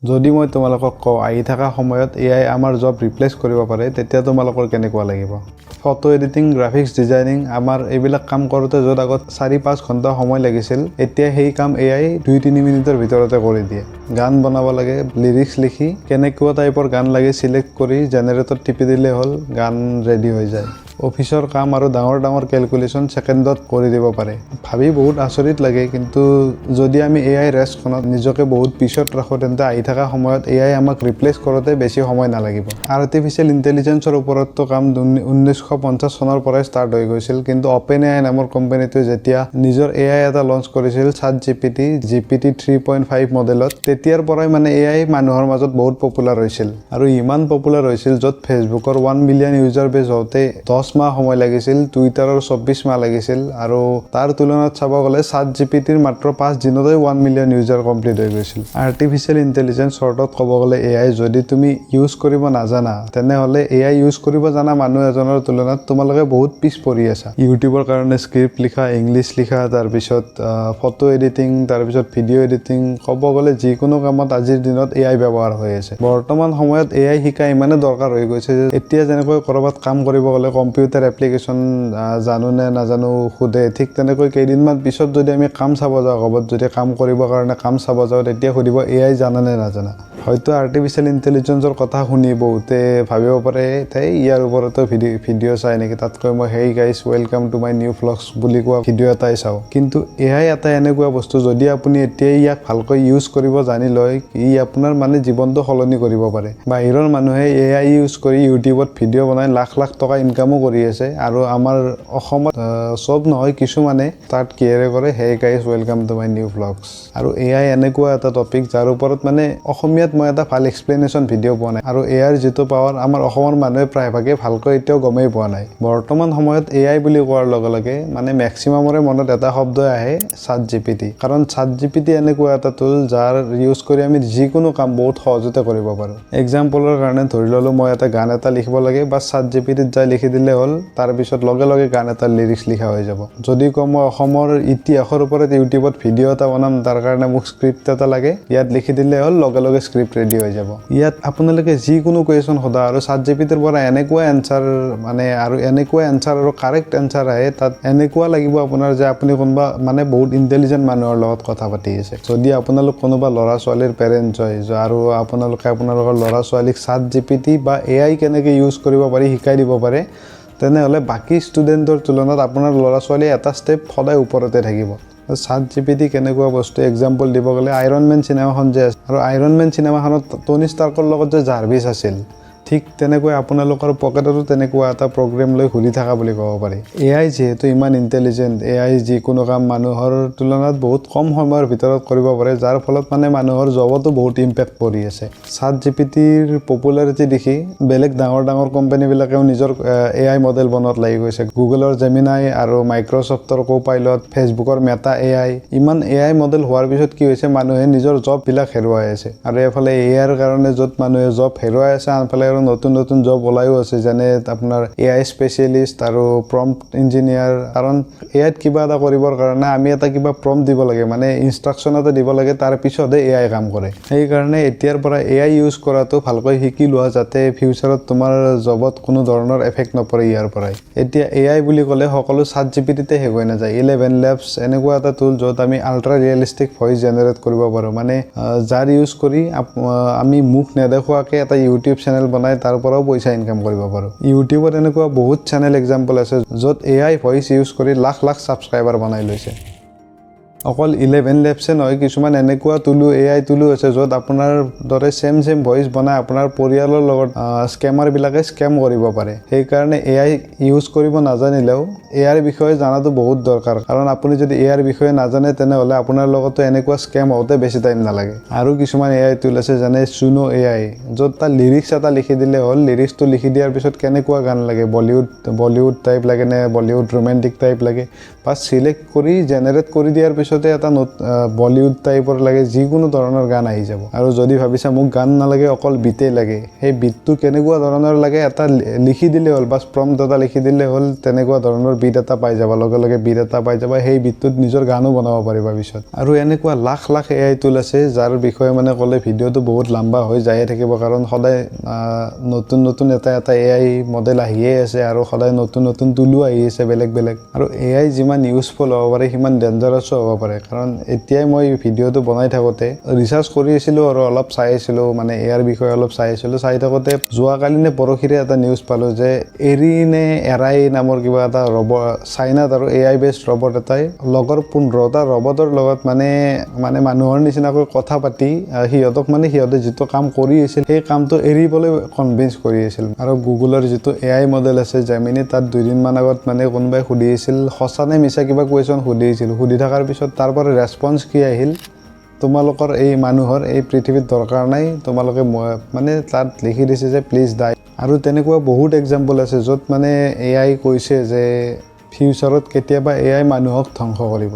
যদি মই তোমালোকক কওঁ, আহি থকা সময়ত এআই আমাৰ জব ৰিপ্লেচ কৰিব পাৰে, তেতিয়া তোমালোকৰ কেনেকুৱা লাগিব? ফটো এডিটিং, গ্ৰাফিক্স ডিজাইনিং, আমাৰ এইবিলাক কাম কৰোঁতে য'ত আগত 4-5 ঘণ্টা সময় লাগিছিল, এতিয়া সেই কাম এআই 2-3 মিনিটৰ ভিতৰতে কৰি দিয়ে। গান বনাব লাগে, লিৰিক্স লিখি কেনেকুৱা টাইপৰ গান লাগে চিলেক্ট কৰি জেনেৰেটত টিপি দিলেই হ'ল, গান ৰেডি হৈ যায়। অফিচৰ কাম আৰু ডাঙৰ ডাঙৰ কেলকুলেশ্যন ছেকেণ্ডত কৰি দিব পাৰে। ভাবি বহুত আচৰিত লাগে। কিন্তু যদি আমি এআই ৰেচখনত নিজকে বহুত পিছত ৰাখোঁ, তেন্তে আহি থকা সময়ত এআই আমাক ৰিপ্লেচ কৰোঁতে বেছি সময় নালাগিব। আৰ্টিফিচিয়েল ইণ্টেলিজেঞ্চৰ ওপৰততো কাম 1950 চনৰ পৰাই ষ্টাৰ্ট হৈ গৈছিল। কিন্তু অপেন এআই নামৰ কোম্পানীটোৱে যেতিয়া নিজৰ এআই এটা লঞ্চ কৰিছিল, চাট জিপিটি, জিপিটি 3.5 মডেলত, তেতিয়াৰ পৰাই মানে এআই মানুহৰ মাজত বহুত পপুলাৰ হৈছিল। আৰু ইমান পপুলাৰ হৈছিল য'ত ফেচবুকৰ 1 মিলিয়ন ইউজাৰ বেছ হওঁতে 10 মাহ সময় লাগিছিল, টুইটাৰৰ 24 মাহ লাগিছিল আৰু তাৰ তুলনাত চাব গ'লে চাট জিপিটিৰ মাত্ৰ 5 দিনতে 1 মিলিয়ন ইউজাৰ কমপ্লিট হৈ গৈছিল। আৰ্টিফিচিয়েল ইণ্টেলিজেঞ্চ, শ্বৰ্টত ক'ব গ'লে এআই, যদি তুমি ইউজ কৰিব নাজানা, তেনেহ'লে এআই ইউজ কৰিব জানা মানুহ এজনৰ তুলনাত তোমালোকে বহুত পিছ পৰি আছা। ইউটিউবৰ কাৰণে স্ক্ৰিপ্ট লিখা, ইংলিছ লিখা, তাৰপিছত ফটো এডিটিং, তাৰপিছত ভিডিঅ' এডিটিং, ক'ব গ'লে যিকোনো কামত আজিৰ দিনত এআই ব্যৱহাৰ হৈ আছে। বৰ্তমান সময়ত এআই শিকা ইমানে দৰকাৰ হৈ গৈছে যে এতিয়া যেনেকৈ ক'ৰবাত কাম কৰিব গ'লে কম্পিউটাৰ এপ্লিকেশ্যন জানো নে নাজানো সোধে, ঠিক তেনেকৈ কেইদিনমান পিছত যদি আমি কাম চাব যাওঁ, ক'ৰবাত যদি কাম কৰিবৰ কাৰণে কাম চাব যাওঁ, তেতিয়া সুধিব এআই জানা নে নাজানা। হয়তো আৰ্টিফিচিয়েল ইণ্টেলিজেঞ্চৰ কথা শুনি বহুতে ভাবিব পাৰে, "এই, ইয়াৰ ওপৰতো ভিডিঅ' চাই নেকি? তাতকৈ মই 'Hey guys, welcome to my new vlogs' বুলি কোৱা ভিডিঅ' এটাই চাওঁ।" কিন্তু এআই এটা এনেকুৱা বস্তু, যদি আপুনি এতিয়াই ইয়াক ভালকৈ ইউজ কৰিব জানি লয়, ই আপোনাৰ মানে জীৱনটো সলনি কৰিব পাৰে। বাহিৰৰ মানুহে এআই ইউজ কৰি ইউটিউবত ভিডিঅ' বনাই লাখ লাখ টকা ইনকামো কৰি আছে। আৰু আমাৰ অসমত চব নহয়, কিছুমানে ষ্টাৰ্ট কিহেৰে কৰে? "Hey guys, welcome to my new vlogs." আৰু এআই এনেকুৱা এটা টপিক যাৰ ওপৰত মানে অসমীয়াত মই এটা ভাল এক্সপ্লেনেশ্যন ভিডিঅ' পোৱা নাই। আৰু এআইৰ যিটো পাৱাৰ, আমাৰ অসমৰ মানুহে প্ৰায়ভাগে ভালকৈ এতিয়াও গমেই পোৱা নাই। বৰ্তমান সময়ত এআই বুলি কোৱাৰ লগে লগে মানে মেক্সিমামৰে মনত এটা শব্দই আহে, চাট জিপিটি। কাৰণ চাট জিপিটি এনেকুৱা এটা টুল যাৰ ইউজ কৰি আমি যিকোনো কাম বহুত সহজতে কৰিব পাৰোঁ। এক্সাম্পলৰ কাৰণে ধৰি ল'লোঁ, মই এটা গান এটা লিখিব লাগে বা চাট জিপিটিত যাই লিখি দিলে হ'ল, তাৰপিছত লগে লগে গান এটাৰ লিৰিক্স লিখা হৈ যাব। যদি কওঁ মই অসমৰ ইতিহাসৰ ওপৰত ইউটিউবত ভিডিঅ' এটা বনাম, তাৰ কাৰণে মোক স্ক্ৰিপ্ট এটা লাগে, ইয়াত লিখি দিলে হ'ল, লগে লগে স্ক্ৰিপ্ট ৰেডি হৈ যাব। ইয়াত আপোনালোকে যিকোনো কুৱেশ্যন সোধা আৰু চাট জিপিটিৰ পৰা এনেকুৱা এনচাৰ মানে আৰু এনেকুৱা এনচাৰ আৰু কাৰেক্ট এনচাৰ আহে, তাত এনেকুৱা লাগিব আপোনাৰ যে আপুনি কোনোবা মানে বহুত ইণ্টেলিজেণ্ট মানুহৰ লগত কথা পাতি আছে। যদি আপোনালোক কোনোবা ল'ৰা ছোৱালীৰ পেৰেণ্টছ হয় আৰু আপোনালোকে আপোনালোকৰ ল'ৰা ছোৱালীক চাট জিপিটি বা এআই কেনেকৈ ইউজ কৰিব পাৰি শিকাই দিব পাৰে, তেনেহ'লে বাকী ষ্টুডেণ্টৰ তুলনাত আপোনাৰ ল'ৰা ছোৱালী এটা ষ্টেপ সদায় ওপৰতে থাকিব। চাট জিপিটি কেনেকুৱা বস্তু, এক্সাম্পল দিব গ'লে আইৰণ মেন চিনেমাখন যে আছে আৰু আইৰণ মেন চিনেমাখনত টনি ষ্টাৰ্কৰ লগত যে জাৰ্ভিছ আছিল, ঠিক তেনেকৈ আপোনালোকৰ পকেটতো তেনেকুৱা এটা প্ৰগ্ৰেম লৈ ঘূৰি থকা বুলি ক'ব পাৰি। এআই যিহেতু ইমান ইণ্টেলিজেণ্ট, এআই যিকোনো কাম মানুহৰ তুলনাত বহুত কম সময়ৰ ভিতৰত কৰিব পাৰে, যাৰ ফলত মানে মানুহৰ জবতো বহুত ইম্পেক্ট পৰি আছে। চাট জিপিটিৰ পপুলাৰিটি দেখি বেলেগ ডাঙৰ ডাঙৰ কোম্পানীবিলাকেও নিজৰ এআই মডেল বনোৱাত লাগি গৈছে। গুগলৰ জেমিনাই আৰু মাইক্ৰ'ছফ্টৰ কো পাইলট, ফেচবুকৰ মেটা এআই। ইমান এআই মডেল হোৱাৰ পিছত কি হৈছে, মানুহে নিজৰ জববিলাক হেৰুৱাই আছে। আৰু এইফালে এআইৰ কাৰণে য'ত মানুহে জব হেৰুৱাই আছে, আনফালে আৰু নতুন নতুন জব ওলায়ো আছে, যেনে আপোনাৰ এআই স্পেচিয়েলিষ্ট আৰু প্ৰম্পট ইঞ্জিনিয়াৰ। কাৰণ এআইত কিবা এটা কৰিবৰ কাৰণে আমি এটা কিবা প্ৰম্পট দিব লাগে, মানে ইনষ্ট্ৰাকশ্যন এটা দিব লাগে, তাৰ পিছতহে এআই কাম কৰে। সেইকাৰণে এতিয়াৰ পৰা এআই ইউজ কৰাটো ভালকৈ শিকি লোৱা, যাতে ফিউচাৰত তোমাৰ জবত কোনো ধৰণৰ এফেক্ট নপৰে ইয়াৰ পৰাই। এতিয়া এআই বুলি ক'লে সকলো চাট জিপিটিতে শেষ হৈ নাযায়। ইলেভেন লেবছ এনেকুৱা এটা টুল য'ত আমি আল্ট্ৰা ৰিয়েলিষ্টিক ভইচ জেনেৰেট কৰিব পাৰোঁ, মানে যাৰ ইউজ কৰি আমি মুখ নেদেখুৱাকৈ এটা ইউটিউব চেনেল বনাই তাৰ পৰাও পইচা ইনকাম কৰিব পাৰোঁ। ইউটিউবত এনেকুৱা বহুত চেনেল এক্সাম্পল আছে য'ত এআই ভইচ ইউজ কৰি লাখ লাখ ছাবস্ক্ৰাইবাৰ বনাই লৈছে। অকল ইলেভেন লেবছে নহয়, কিছুমান এনেকুৱা টুলো, এআই টুলো আছে য'ত আপোনাৰ দৰে ছেম ছেম ভইচ বনাই আপোনাৰ পৰিয়ালৰ লগত স্কেমাৰবিলাকে স্কেম কৰিব পাৰে। সেইকাৰণে এআই ইউজ কৰিব নাজানিলেও এআইৰ বিষয়ে জনাটো বহুত দৰকাৰ। কাৰণ আপুনি যদি এআইৰ বিষয়ে নাজানে, তেনেহ'লে আপোনাৰ লগতো এনেকুৱা স্কেম হওঁতে বেছি টাইম নালাগে। আৰু কিছুমান এআই টুল আছে, যেনে চুনো এআই, য'ত তাৰ লিৰিক্স এটা লিখি দিলে হ'ল। লিৰিক্সটো লিখি দিয়াৰ পিছত কেনেকুৱা গান লাগে, বলিউড বলিউড টাইপ লাগে নে বলিউড ৰোমেণ্টিক টাইপ লাগে, বা চিলেক্ট কৰি জেনেৰেট কৰি দিয়াৰ পিছত পিছতে এটা বলিউড টাইপৰ লাগে, যিকোনো ধৰণৰ গান আহি যাব। আৰু যদি ভাবিছা মোক গান নালাগে, অকল বিটেই লাগে, সেই বিটটো কেনেকুৱা ধৰণৰ লাগে এটা লিখি দিলে হ'ল, বাছ প্ৰম্পট এটা লিখি দিলে হ'ল, তেনেকুৱা ধৰণৰ বিট এটা পাই যাবা। লগে লগে বিট এটা পাই যাবা, সেই বিটটোত নিজৰ গানো বনাব পাৰিবা পিছত। আৰু এনেকুৱা লাখ লাখ এআই টুল আছে, যাৰ বিষয়ে মানে ক'লে ভিডিঅ'টো বহুত লম্বা হৈ যায়ে থাকিব, কাৰণ সদায় নতুন নতুন এটা এটা এআই মডেল আহিয়ে আছে আৰু সদায় নতুন নতুন টুলো আহি আছে বেলেগ বেলেগ। আৰু এআই যিমান ইউজফুল হ'ব পাৰে, সিমান ডেঞ্জাৰাছো হ'ব পাৰে। কাৰণ এতিয়াই মই ভিডিঅ'টো বনাই থাকোঁতে ৰিচাৰ্চ কৰি আছিলোঁ আৰু অলপ চাই আছিলোঁ, মানে এআইৰ বিষয়ে অলপ চাই আছিলোঁ। চাই থাকোঁতে যোৱাকালি নে পৰহিৰে এটা নিউজ পালোঁ যে এৰি নে এৰাই নামৰ কিবা এটা ৰব চাইনাত আৰু এআই বেছড ৰবট এটাই লগৰ 15টা ৰবটৰ লগত মানে মানুহৰ নিচিনাকৈ কথা পাতি সিহঁতক মানে সিহঁতে যিটো কাম কৰি আছিল, সেই কামটো এৰিবলৈ কনভিন্স কৰি আছিল। আৰু গুগলৰ যিটো এআই মডেল আছে জেমিনি, তাত দুদিনমান আগত মানে কোনোবাই সুধি আছিল সঁচা নে মিছা কিবা কুৱেশ্যন সুধি আছিল। সুধি থকাৰ পিছত তাৰ পৰা ৰেচপন্স কি আহিল? "তোমালোকৰ এই মানুহৰ এই পৃথিৱীত দৰকাৰ নাই, তোমালোকে মানে তাত লিখি দিছে যে প্লিজ ডাই। আৰু তেনেকুৱা বহুত এক্সাম্পল আছে, য'ত মানে এআই কৈছে যে ফিউচাৰত কেতিয়াবা এআই মানুহক ধ্বংস কৰিব।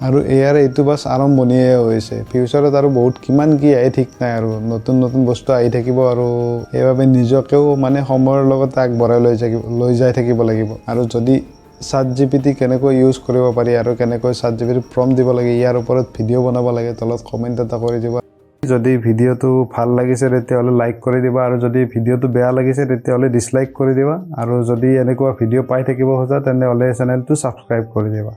আৰু এআইৰ এইটো বাছ আৰম্ভণিয়ে হৈছে। ফিউচাৰত আৰু বহুত কিমান কি আহে ঠিক নাই আৰু নতুন নতুন বস্তু আহি থাকিব। আৰু সেইবাবে নিজকেও মানে সময়ৰ লগত আগবঢ়াই লৈ যাই থাকিব লাগিব। আৰু যদি চাট জিপিটি কেনেকৈ ইউজ কৰিব পাৰি আৰু কেনেকৈ চাট জিপিটি প্ৰম্পট দিব লাগে, ইয়াৰ ওপৰত ভিডিঅ' বনাব লাগে, তলত কমেণ্ট এটা কৰি দিবা। যদি ভিডিঅ'টো ভাল লাগিছে, তেতিয়াহ'লে লাইক কৰি দিবা আৰু যদি ভিডিঅ'টো বেয়া লাগিছে, তেতিয়াহ'লে ডিছলাইক কৰি দিবা। আৰু যদি এনেকুৱা ভিডিঅ' পাই থাকিব খোজা, তেনেহ'লে চেনেলটো ছাবস্ক্ৰাইব কৰি দিবা।